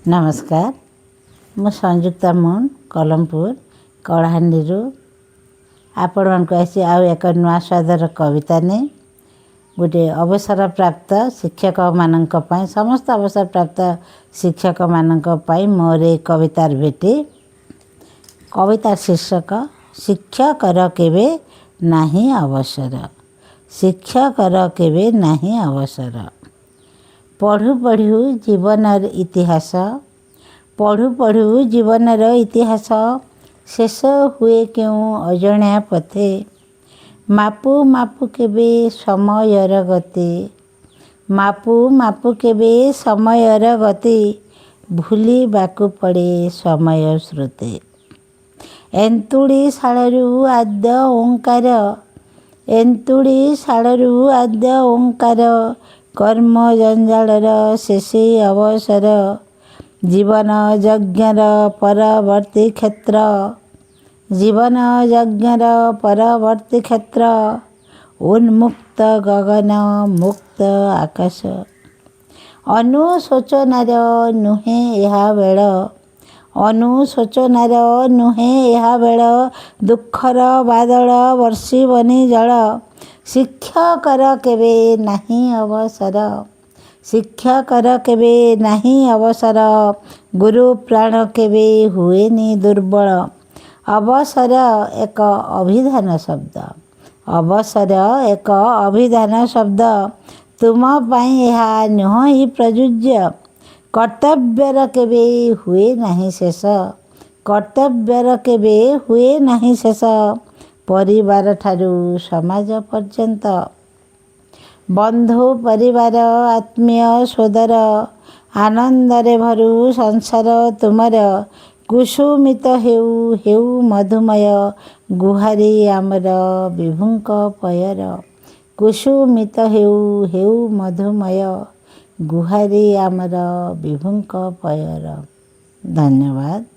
ନମସ୍କାର, ମୁଁ ସଂଯୁକ୍ତା ମୁନ୍, କଲମପୁର, କଳାହାଣ୍ଡିରୁ ଆପଣମାନଙ୍କୁ ଆସି ଆଉ ଏକ ନୂଆ ସ୍ୱାଦର କବିତା ନେଇ, ଗୋଟିଏ ଅବସରପ୍ରାପ୍ତ ଶିକ୍ଷକମାନଙ୍କ ପାଇଁ, ସମସ୍ତ ଅବସରପ୍ରାପ୍ତ ଶିକ୍ଷକମାନଙ୍କ ପାଇଁ ମୋର ଏଇ କବିତାର ଭେଟି। କବିତାର ଶୀର୍ଷକ "ଶିକ୍ଷକର କେବେ ନାହିଁ ଅବସର"। ଶିକ୍ଷକର କେବେ ନାହିଁ ଅବସର। ପଢ଼ୁ ପଢ଼ୁ ଜୀବନର ଇତିହାସ, ପଢ଼ୁ ପଢ଼ୁ ଜୀବନର ଇତିହାସ ଶେଷ ହୁଏ କେଉଁ ଅଜଣା ପଥେ। ମାପୁ ମାପୁ କେବେ ସମୟର ଗତି, ମାପୁ ମାପୁ କେବେ ସମୟର ଗତି, ଭୁଲିବାକୁ ପଡ଼େ ସମୟ ସ୍ରୋତେ। ଏନ୍ତୁଡ଼ି ଶାଳରୁ ଆଦ୍ୟ ଓଙ୍କାର, ଏନ୍ତୁଡ଼ି ଶାଳରୁ ଆଦ୍ୟ ଓଙ୍କାର, କର୍ମ ଜଞ୍ଜାଳର ଶେଷେ ଅବସର। ଜୀବନ ଯଜ୍ଞର ପରବର୍ତ୍ତୀ କ୍ଷେତ୍ର, ଜୀବନ ଯଜ୍ଞର ପରବର୍ତ୍ତୀ କ୍ଷେତ୍ର, ଉନ୍ମୁକ୍ତ ଗଗନ, ମୁକ୍ତ ଆକାଶ। ଅନୁଶୋଚନାର ନୁହେଁ ଏହା ବେଳ, ଅନୁଶୋଚନାର ନୁହେଁ ଏହା ବେଳ, ଦୁଃଖର ବାଦଲ ବର୍ଷିବନି ଜଳ। ଶିକ୍ଷକର କେବେ ନାହିଁ ଅବସର, ଶିକ୍ଷକର କେବେ ନାହିଁ ଅବସର, ଗୁରୁ ପ୍ରାଣ କେବେ ହୁଏନି ଦୁର୍ବଳ। ଅବସର ଏକ ଅଭିଧାନ ଶବ୍ଦ, ଅବସର ଏକ ଅଭିଧାନ ଶବ୍ଦ, ତୁମ ପାଇଁ ଏହା ନୁହଁଇ ପ୍ରଯୁଜ୍ୟ। କର୍ତ୍ତବ୍ୟର କେବେ ହୁଏ ନାହିଁ ଶେଷ, କର୍ତ୍ତବ୍ୟର କେବେ ହୁଏ ନାହିଁ ଶେଷ, ପରିବାରଠାରୁ ସମାଜ ପର୍ଯ୍ୟନ୍ତ। ବନ୍ଧୁ, ପରିବାର, ଆତ୍ମୀୟ ସୋଦର, ଆନନ୍ଦରେ ଭରୁ ସଂସାର ତୁମର। କୁସୁମିତ ହେଉ, ହେଉ ମଧୁମୟ, ଗୁହାରି ଆମର ବିଭୁଙ୍କ ପୟର। କୁସୁମିତ ହେଉ, ହେଉ ମଧୁମୟ, ଗୁହାରି ଆମର ବିଭୁଙ୍କ ପୟର। ଧନ୍ୟବାଦ।